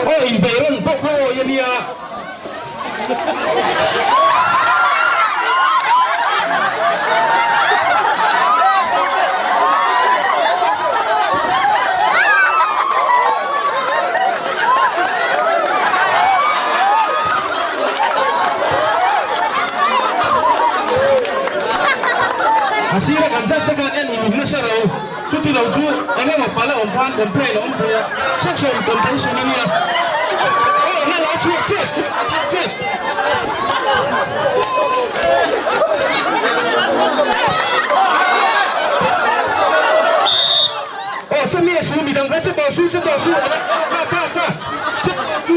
Aw inbeih rawn pawh kha awi a nia. A sira kan judge te khan en uluk nasa lo. Chuti lo chu eng emaw pal a awm khan complain a awm thei a, section contention a nia. Aw na la chhuak tep tep. Aw chumi a su midang kha che tawh su che tawh su kha kha kha che tawh su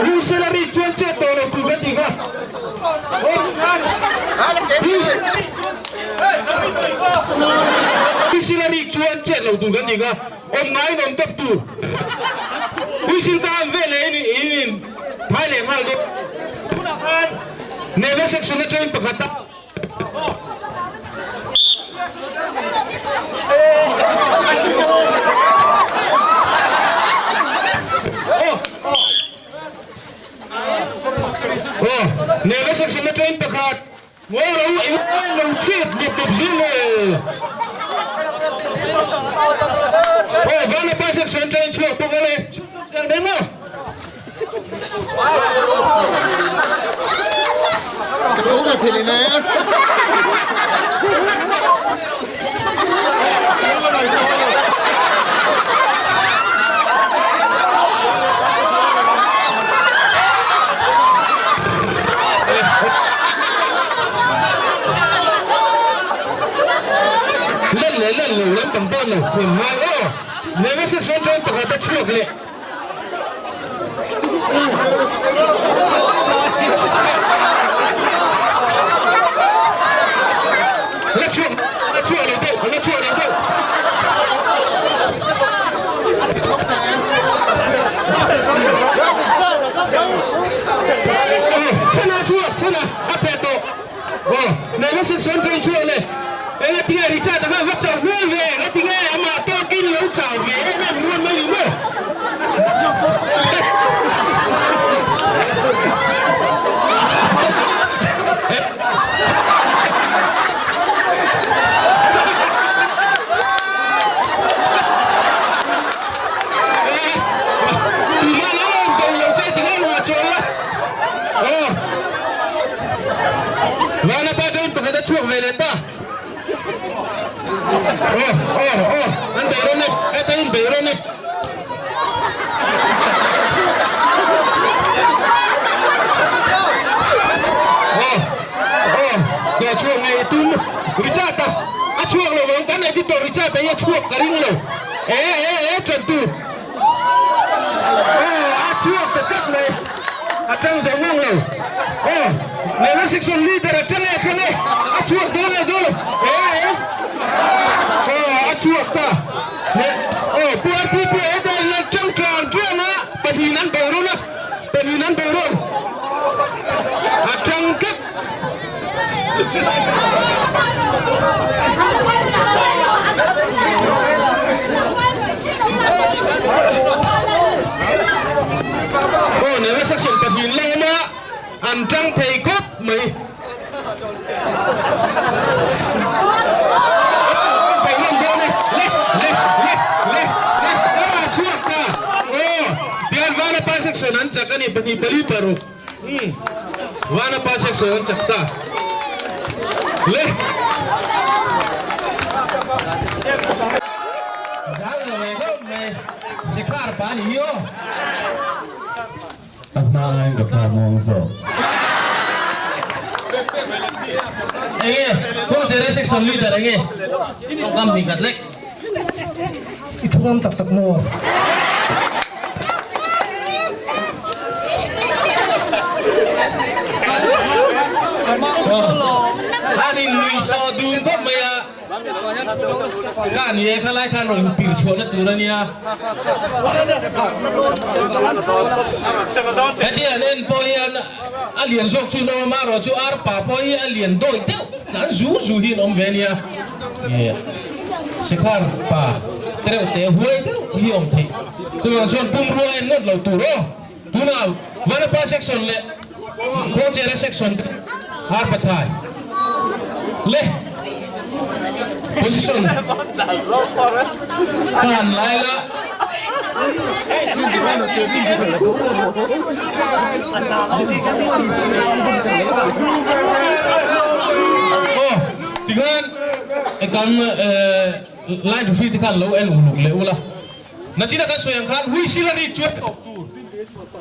hu salary chuan che tawh lo tur kan tih kha. Aw Whistle chuan chet lo tur kan nih kha, awm ngaiin awm tawp tur. Whistle ka han vel leh in in phai leh nghal dawn. Tunah khan Neve section atangin pakhat a. Aw, Neve section atangin pakhat. Ngaw lo eng lo chep dep dep zel e. Aw vana pa section train chhuak bawk ale. Zel mai maw. Ka tho ve thei leh Len leh len lo lam pang dawn lo hmun ngai aw. Neve section train pakhat a chhuak leh. La chhuak la chhuak lo deuh la chhuak lo deuh. Chana chhuak chana a pe tawh aw neve section train chhuak leh enga tinge Richard a kha va chauh hmel ve enga tinge amah tawkin lo chau ve em em ruan mai ni maw. Tuma lo awm tawh lo che tinge luah chawl la. Aw. Vana pa train pakhat a chhuak ve leh ta. Aw aw aw an bei rawn e heta in bei rawn e. Aw aw dawh chhuak ngei tum Richard a a chhuak lo vang kan editor Richard a hi a chhuak ka ring lo e e e ṭan tur. Aw a chhuak ta tlat mai, a tang zo ngang lo. Aw Neva section leader a tang e a tang e, a chhuak dawn e dawn lo e e. Aw a chhuak ta. Aw Pu RTP heta in an tang tlang tlang a, pahnih an bo rawn a, pahnih an bo rawn. A tang tlat. Aw nena section pahnin la awm a an tang thei khawp mai. Section an chak a ni pahnih pali paruk. Umm Vana pa section an chak ta le. Zang lo ve khawp mai Sikhar pa ni hi aw. A hma aiin ka thla muang zawk. Enge Kawngchere section leader enge tawngkam hnih khat lek. I thuam tak tak maw? An in nuih sawh dun khawp mai a, ka ni e khalai khan rawn pir chhuahna tur a nia. Heti an en pawh hian a lian zawk chu nawm a, erawh chu arpa pawh hi a lian dawi deuh an zu zu hi an awm ve a nia. Sikhar pa tereuh te huai deuh hi awm theih. Chuvang chuan pumrua en ngawt lo tur aw. Tunah Vanapa section leh Khuangchera section te har pathai le position khan lai la. Aw tikhan kan line referee te khan lo en uluk leh ula. Nachina kan sawi ang khan whistle a rik chu a tawp tur.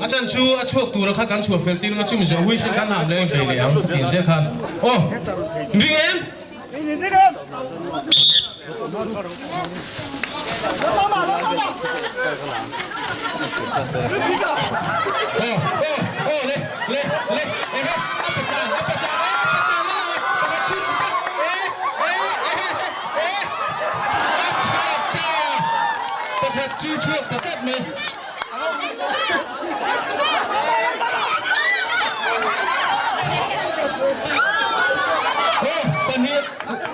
A chan chu a chhuak tura kha kan chhuah fel tir ang a, chumi zawh whistle kan ham leh bei leh ang tih zel khan. Aw, ring em? Aw, aw, aw, le, le, le, ehe, a patlan, a patlan, a patlan la lang a, pakhat chu tak, e, e, ehe, e, a chhuak ta, pakhat chu chhuak ta tlat mai.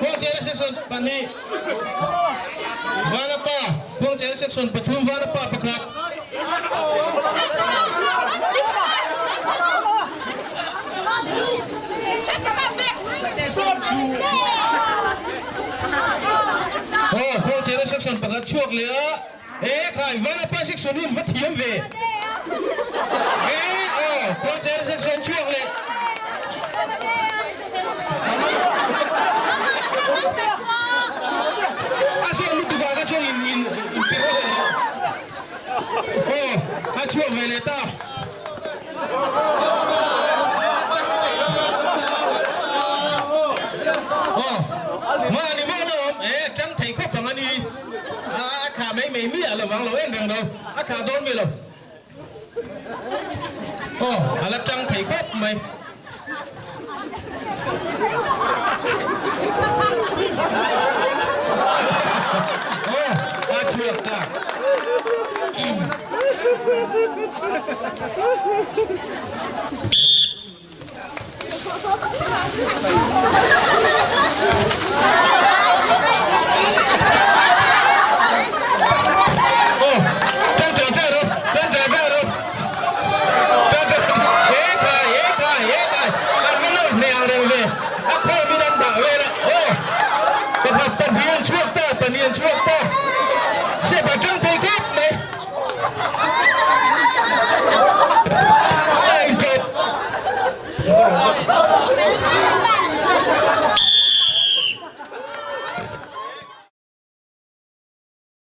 Khuangchera section pahnih, Vanapa, Khuangchera section pathum, Vanapa pakhat. Khuangchera section pakhat chhuak leh a. E khai, Vanapa section hi an va thiam ve. E aw, Khuangchera section chhuak leh. A chhuak lutuk ah kha chuan in in in pi rawh leh. Aw, a chhuak ve leh ta. Aw, mahni mahna awm e, tang thei khawp ang a ni. A thlah mai mai miah lo vang lo en reng lo, a thlah dawn mi lo. Aw, a la tang thei khawp mai. Aw, a chhuak ta.